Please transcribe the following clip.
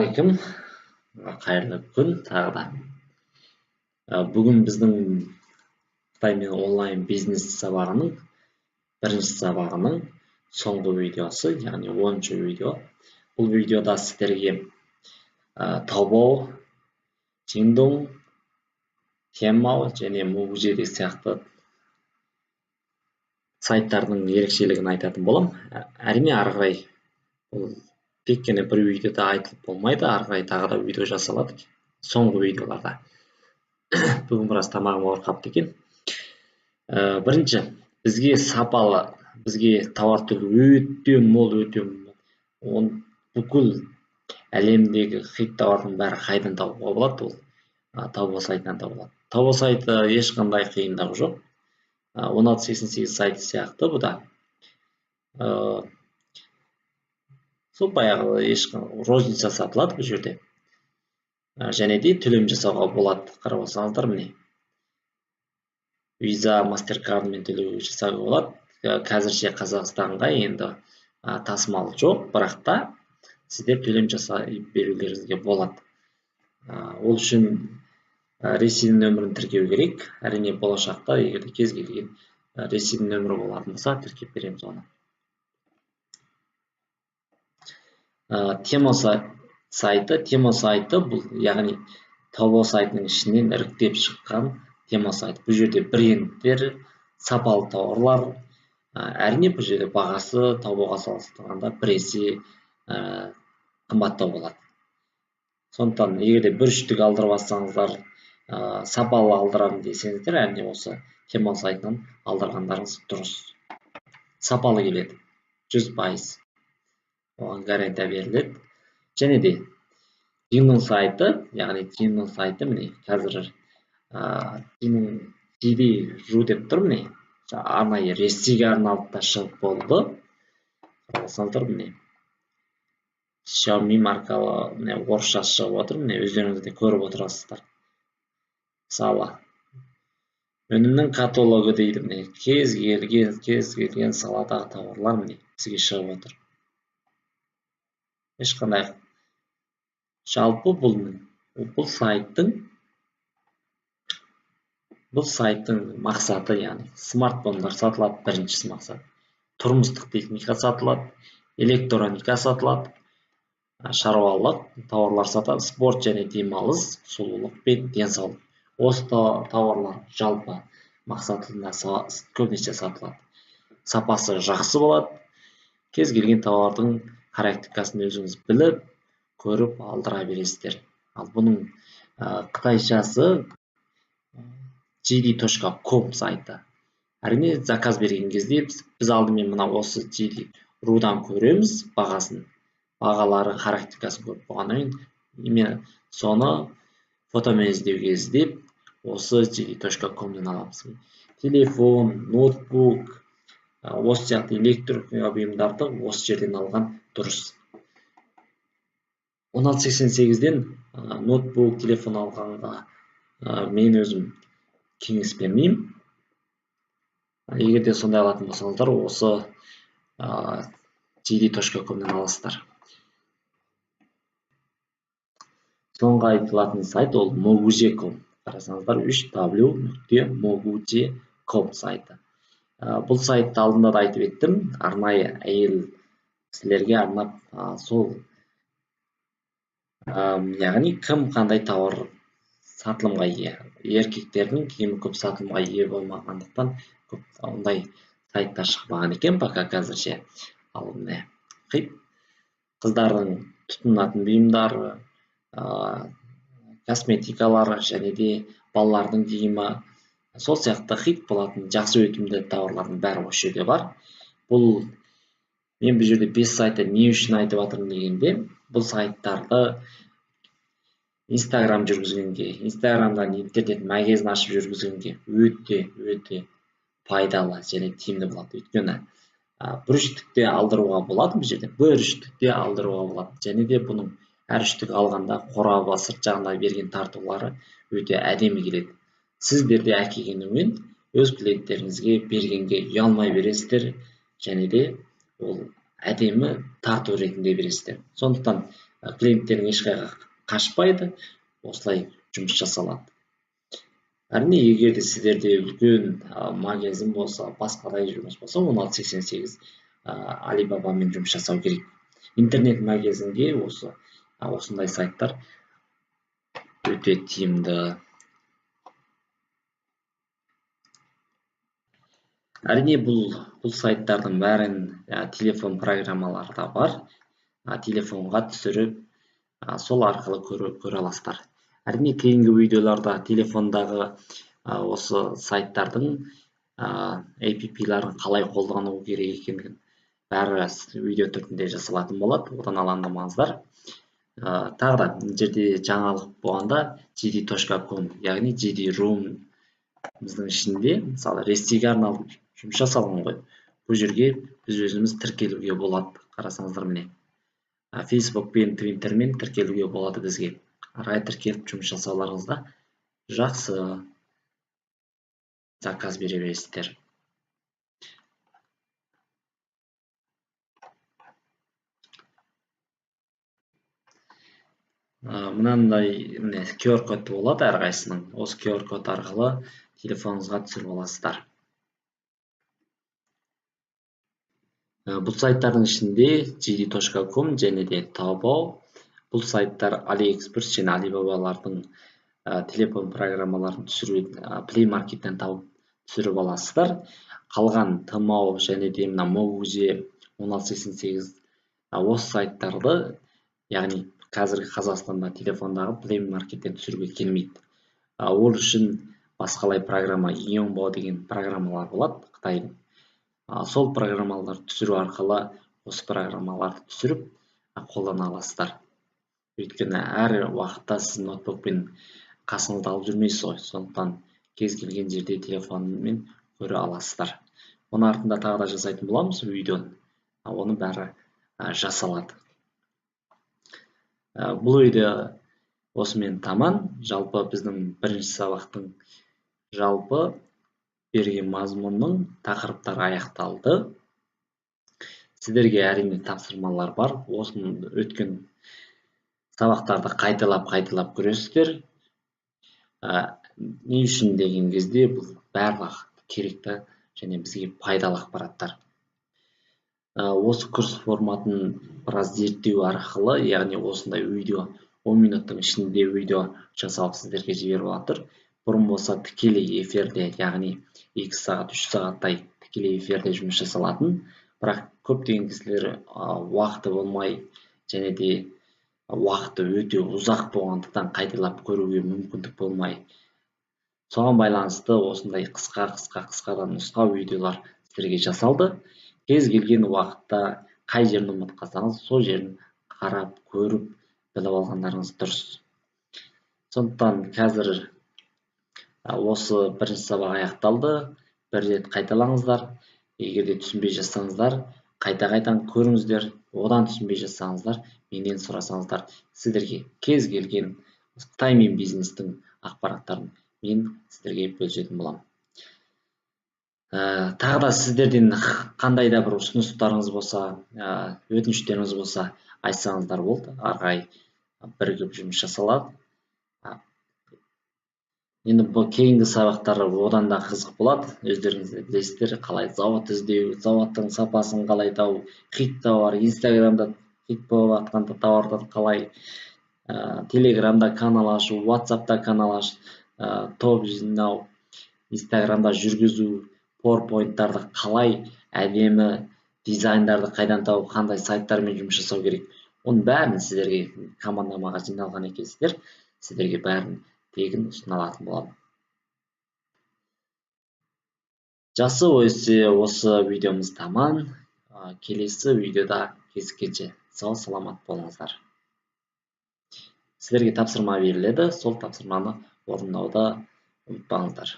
Алейкум, қайырлы күн тағы да. Бүгін біздің Қытаймен онлайн бизнес сабағының бірінші сабағының соңғы видеосы, яғни 10-шы видео. Бұл видеода сіздерге Taobao, Jingdong, Tmall және Muji сияқты сайттардың ерекшелігін айтатын боламын. Әрине, ары қарай бұл тек қана бір видеода айтылып болмайды, ары қарай тағы да видео жасалады соңғы видеоларда. Бүгін біраз тамағым ауырып қалыпты екен. Бірінші, бізге сапалы, бізге тауар түрі өте мол, өте мол. Бүкіл әлемдегі хит тауардың бәрі қайдан табуға болады? Ол Taobao сайтынан табылады. Taobao сайты ешқандай қиындығы жоқ. 1688 сайты сияқты бұ да. Сол баяғы ешқандай розница сатылады бұл жерде. Және де төлем жасауға болады. Қарап алсаңыздар, міне. Visa, Mastercardмен төлеу жасауға болады. Қазірше Қазақстанға енді тасымал жоқ, бірақ та сіздер төлем жасай берулеріңізге болады. Ол үшін Ресейдің нөмірін тіркеу керек. Әрине, болашақта егер де кез келген Ресейдің нөмірі болатын болса, тіркеп береміз оны. Tmall сайты, Tmall сайты бұл, яғни Taobao сайтының ішінен іріктеп шыққан Tmall сайты. Бұл жерде брендтер, сапалы тауарлар, әрине бұл жерде бағасы Taobaoға салыстырғанда бір есе қымбаттау болады. Сондықтан егер де бір үштік алдырып алсаңыздар, сапалы алдырамын десеңіздер, әрине осы Tmall сайтынан алдырғандарыңыз дұрыс. Сапалы келеді, 100%. Оған гарантия беріледі. Және де Jingdong сайты, яғни Jingdong сайты міне қазір Jingdong JD.ru деп тұр, міне арнайы Ресейге арналып та шығып болды. Қарасаңыздар, міне Xiaomi маркалы, міне орысшасы шығып отыр, міне өздеріңіз де көріп отырасыздар. Мысалы, өнімнің каталогы дейді, міне кез келген саладағы тауарлар міне бізге шығып отыр. Ешқандай жалпы бұл сайттың мақсаты, яғни смартфондар сатылады, біріншісі мақсат. Тұрмыстық техника сатылады, электроника сатылады, шаруалық тауарлар сатады, спорт және демалыс, сұлулық пен денсаулық. Осы тауарлар жалпы мақсатында көбінесе сатылады. Сапасы жақсы болады. Кез келген тауардың характеристикасын өзіңіз біліп, көріп алдыра бересіздер. Ал бұның қытайшасы JD.com сайты. Әрине, заказ берген кезде біз алдымен мына осы JD.ru-дан көреміз бағасын, бағалары, характеристикасын көріп болғаннан кейін именно соны фотомен іздеуге іздеп осы JD.com-нан аламыз. Телефон, ноутбук, осы сияқты электроникалық бұйымдарды осы жерден алған дұрыс. 1688-ден ноутбук, телефон алғанға мен өзім кеңес бермеймін. Егер де сондай алатын болсаңыздар, осы JD.com-нан аласыздар. Соңғы айтылатын сайт ол Moguje.com. Қарасаңыздар, www.moguje.com сайты. Бұл сайтты алдында да айтып еттім, арнайы әйел кісілерге арнап, сол, яғни кім қандай тауар сатылымға ие. Еркектердің киімі көп сатылымға ие болмағандықтан көп ондай сайттар шықпаған екен пока қазірше. Ал міне хит қыздардың тұтынатын бұйымдары, косметикалары және де балалардың киімі, сол сияқты хит болатын жақсы өтімді тауарлардың бәрі осы жерде бар. Бұл мен бұл жерде 5 сайтты не үшін айтып жатырмын дегенде, бұл сайттарды Инстаграм жүргізгенге, Инстаграмдан интернет магазин ашып жүргізгенге өте пайдалы және тиімді болады. Өйткені бір үштікте алдыруға болады, бұл жерде бір үштікте алдыруға болады. Және де бұның әр үштік алғанда қорабы сырт жағына берген тартулары өте әдемі келеді. Сіздер де әкелгеннен өз клиенттеріңізге бергенге ұялмай бересіздер, және де ол әдемі тарту ретінде бересіздер. Сондықтан Клиенттерің ешқайға қашпайды, осылай жұмыс жасалады. Әрине, егер де сіздерде үлкен магазин болса, басқадай жұмыс болса, 1688 Alibaba-мен жұмыс жасау керек. Интернет магазинге осындай сайттар өте тиімді. Әрине, бұл сайттардың бәрін телефон программалары да бар. Телефонға түсіріп, сол арқылы көре аласыздар. Әрине, кейінгі видеоларда телефондағы осы сайттардың app-ларын қалай қолдану керек екендігін бәрі видео түрінде жасалатын болады. Одан алаңдамаңыздар. Тағы да мына жерде жаңалық болғанда jd.com, яғни JD.Room біздің ішінде, мысалы, Ресейге арналып жұмыс жасалған ғой. Бұл жерге біз өзіміз тіркелуге болады. Қарасаңыздар, міне. Facebook пен Twitterмен тіркелуге болады бізге. Арай тіркеліп жұмыс жасауларыңызда жақсы заказ бере бересіздер. Мынандай міне QR код болады әрқайсысының. Осы QR код арқылы телефоныңызға түсіріп аласыздар. Бұл сайттардың ішінде jd.com және де Taobao. Бұл сайттар AliExpress және Alibaba-лардың телефон программаларын түсіру, Play Market-тен тауып түсіріп аласыздар. Қалған Tmall және де мына Moguze 1688 осы сайттарды, яғни қазіргі Қазақстанда телефондағы Play Market-тен түсіруге келмейді. Ол үшін басқалай программа, Yongbo деген программалар болады Қытайдың. Сол программаларды түсіру арқылы осы программаларды түсіріп қолдана аласыздар. Өйткені әр уақытта сіз ноутбукпен қасыңызда алып жүрмейсіз ғой, сондықтан кез келген жерде телефонмен көре аласыздар. Оның артында тағы да жасайтын боламыз видеоны, оның бәрі жасалады. Бұл видео осымен тамам. Жалпы біздің бірінші сабақтың жалпы берген мазмұнның тақырыптары аяқталды. Сіздерге әрине тапсырмалар бар. Осыны өткен сабақтарды қайталап-қайталап көресіздер. Не үшін деген кезде бұл барлық керекті және бізге пайдалы ақпараттар. Осы курс форматын біраз зерттеу арқылы, яғни осындай видео 10 минуттың ішінде видео жасалып сіздерге жіберіп жатыр. Бұрын болса тікелей эфирде, яғни 2 сағат, 3 сағаттай тікелей эфирде жұмыс жасалатын. Бірақ көптеген кісілер уақыты болмай және де уақыты өте ұзақ болғандықтан қайталап көруге мүмкіндік болмай, соған байланысты осындай қысқа-қысқа-қысқадан нұсқа видеолар сіздерге жасалды. Кез келген уақытта қай жерін ұмытып қалсаңыз, сол жерін қарап, көріп, біліп алғандарыңыз дұрыс. Сондықтан қазір осы бірінші сабақ аяқталды. Бір рет қайталаңыздар. Егер де түсінбей жатсаңыздар, қайта-қайтан көріңіздер. Одан түсінбей жатсаңыздар, менен сұрасаңыздар, сіздерге кез келген Қытай мен бизнестің ақпараттарын мен сіздерге бөлісетін боламын. Тағы да сіздерден қандай да бір ұсыныстарыңыз болса, өтініштеріңіз болса, айтсаңыздар болды. Ары қарай бірігіп жұмыс жасалады. Енді бұл кейінгі сабақтар одан да қызық болады. Өздеріңіз де білесіздер, қалай зауыт іздеу, зауыттың сапасын қалай табу, хит товар, Инстаграмда хит болып жатқан товарды қалай, Телеграмда канал ашу, WhatsAppта канал ашу, топ жинау, Инстаграмда жүргізу, PowerPoint-тарды қалай әдемі дизайндарды қайдан тауып, қандай сайттармен жұмыс жасау керек. Оның бәрін сіздерге командамаға жиналған екенсіздер, сіздерге бәрін тегін ұсына алатын боламын. Жақсы, осы видеомыз тамам. Келесі видеода кездескенше сау саламат болыңыздар. Сіздерге тапсырма беріледі, сол тапсырманы орындауды ұмытпаңыздар.